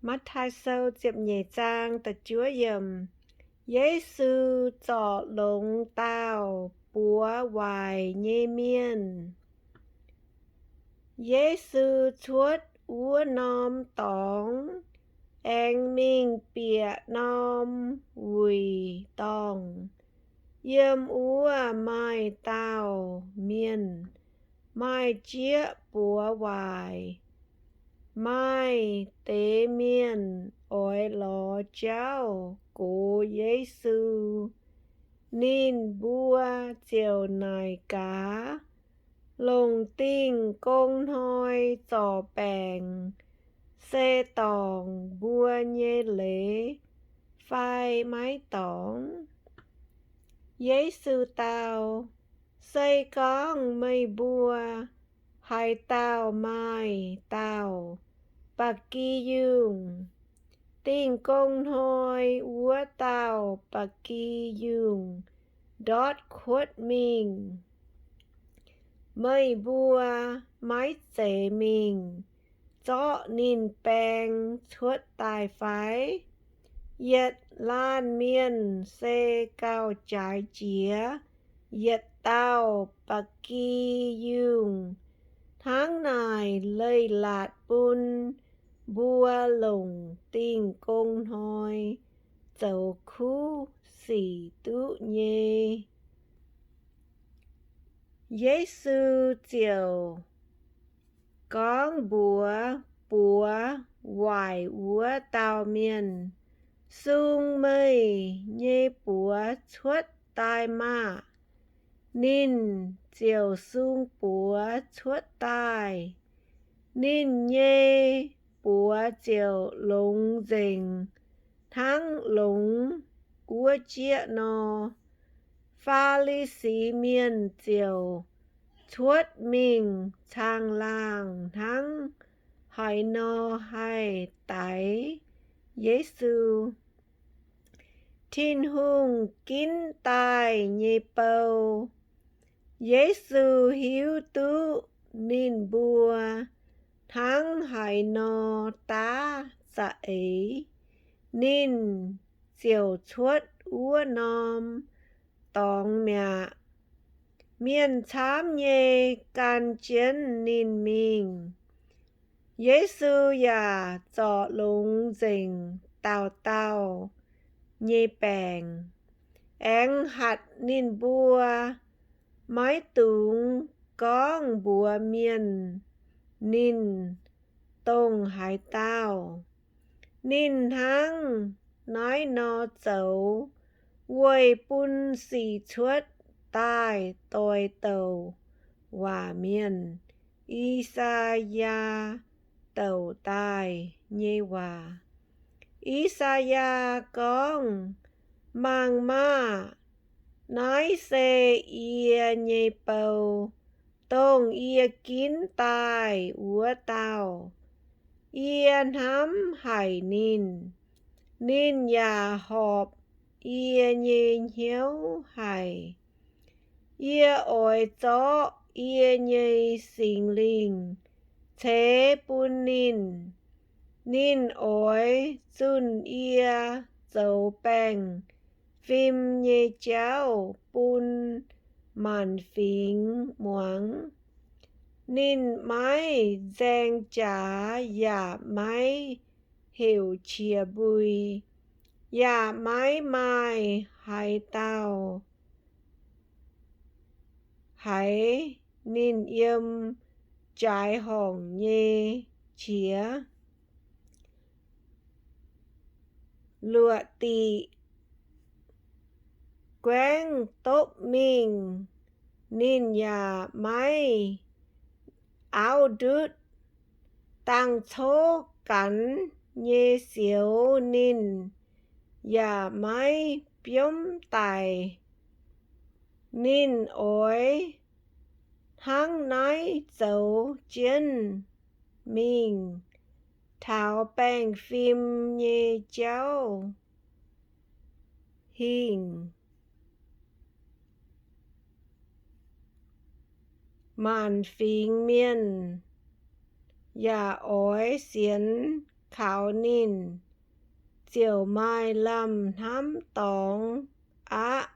Matv^taai Sou ziepc nyeic zaang da'juov yiemc. Yesu zorc longx dauh buoz waaic nyei mienh. Yesu cuotv wuov norm dorngx, aengx mingh bieqc norm wuic dorngh. Yiem wuov maaih dauh mienh maaih jieqv buoz waaic. Maaih deix mienh oix lorz jauv gox Yesu. Ninh mbuo ziouc naaic gaax, Longc Dingh Gong Hnoi zorc baengc se dorngc mbuo nyei leiz fai maiv dorngc? Yesu dau, Se gorngv meih mbuo haaix dauh maaih dauh ba'gi yungh, dingh gong hnoi wuov dauh ba'gi yungh ndortv kuotv mingh. Meih mbuo maiv zeiz mingh zorqv ninh baeng cuotv daaih fai? Yietc laanh mienh se gauh jaaix jiex yietc dauh ba'gi yungh. Hnangv naaic leiz-latc bun mbuo longc dingh gong hnoi zoux kuv sic duqv nyei. Yesu ziouc gorngv mbuox buoz waaic wuov dauh mienh, Sung meih nyei buoz cuotv daaih maah! Ninh ziouc sung buoz cuotv daaih. Ninh nyei buoz ziouc longx nzengc hnangv longx wuov jieqv nor. Faa^li^si Mienh ziouc cuotv mingh caangh laangh hnangv haaix nor haih daix Yesu. Tin-Hungh Ginv Daaih Nyei Bou. Yesu hiuv duqv ninh mbuo hnangv haaix nor daav za'eix, ninh ziouc cuotv wuov norm dorngx mi'aqv. Mienh camv nyei gan jienv ninh mingh. Yesu yaac zorc longx nzengc dauh dauh nyei baengc, aengx hatc ninh mbuo maiv dungx gorngv mbuox mienh ninh dongh haaix dauh. Ninh hnangv naaiv nor zoux weic bun sic cuotv daaih doix-douc waac mienh, I^saa^yaa, douc daaih nyei waac. I^saa^yaa gorngv, Mangc maah! Naaiv se yie nyei bou, dongh yie ginv daaih wuov dauh. Yie hnamv haic ninh, ninh yaac horpc yie nyei hnyouv haic. Yie oix zorqv yie nyei Singx Lingh ceix bun ninh. Ninh oix zunh yie zoux baengh fim nyei jauv bun maanc fingx muangx. Ninh maiv nzaeng jaax yaac maiv heuc qiex mbui, yaac maiv maaih haaix dauh haiz ninh yiem jaaix horngc nyei qiex. Luoqc diqc guaengv dopv mingh, ninh yaac maiv auv ndutv. Dangh coqv ganx nyei sioux ninh yaac maiv biomv daic. Ninh oix hnangv naaiv zoux jienv mingh taux baengh fim nyei jauv hingh. Maanc fingx mienh yaac oix sienx kaux ninh ziouc maaih lamh hnamv dorngx aqv.